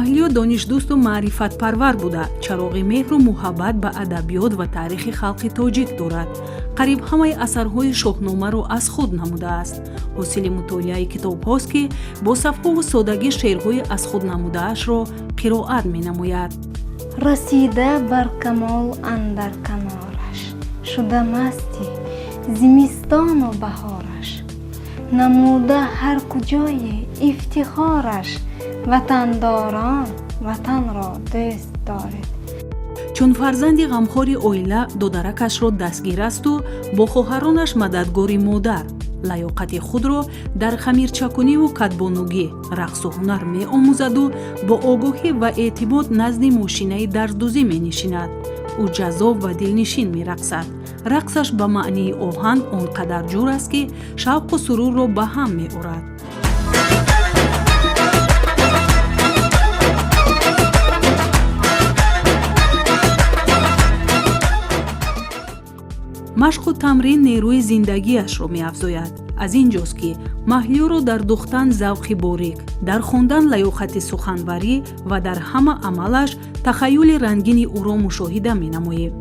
Маҳлиё донишдӯсту маърифатпарвар буда, чароғи меҳру муҳаббат ба адабиёт ва таърихи халқи тоҷик дорад. Қариб ҳамаи асарҳои Шоҳномаро аз худ намудааст. Ҳосили мутолиаи китобҳост, ки бо сафову содагӣ шеърҳои аз худ намудаашро қироат менамояд. Расида бар камол андар канораш, шуда масти зимистону баҳораш, намуда ҳар куҷое ифтихораш. Ватандорон, ватанро дӯст доред. Чун фарзанди ғамхори оила додаракашро дастгир асту бо хоҳаронаш мададгори модар, лаёқати худро дар хамирчакуниву кадбонугӣ, рақсу ҳунар меомӯзаду бо огоҳӣ ва эътимод назди мошинаи дарздӯзӣ менишинад. Ӯ ҷаззоб ва дилнишин мерақсад. Рақсаш ба маънии оҳанг он қадар ҷур аст, ки шавқу сурурро ба ҳам меорад. Машқу тамрин нерӯи зиндагиашро меафзояд. Аз ин ҷост, ки Маҳлиёро дар духтан завқи борик, дар хондан лаёқати суханварӣ ва дар ҳама амалаш тахаюли рангини ӯро мушоҳида менамоем.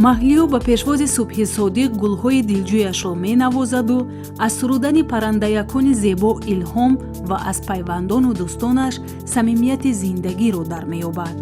Маҳлиё ба пешвози субҳи содиқ гулҳои дилҷӯяшро менавозаду аз сурудани паррандаякони зебо илҳом ва аз пайвандону дӯстонаш самимияти зиндагиро дар меёбад.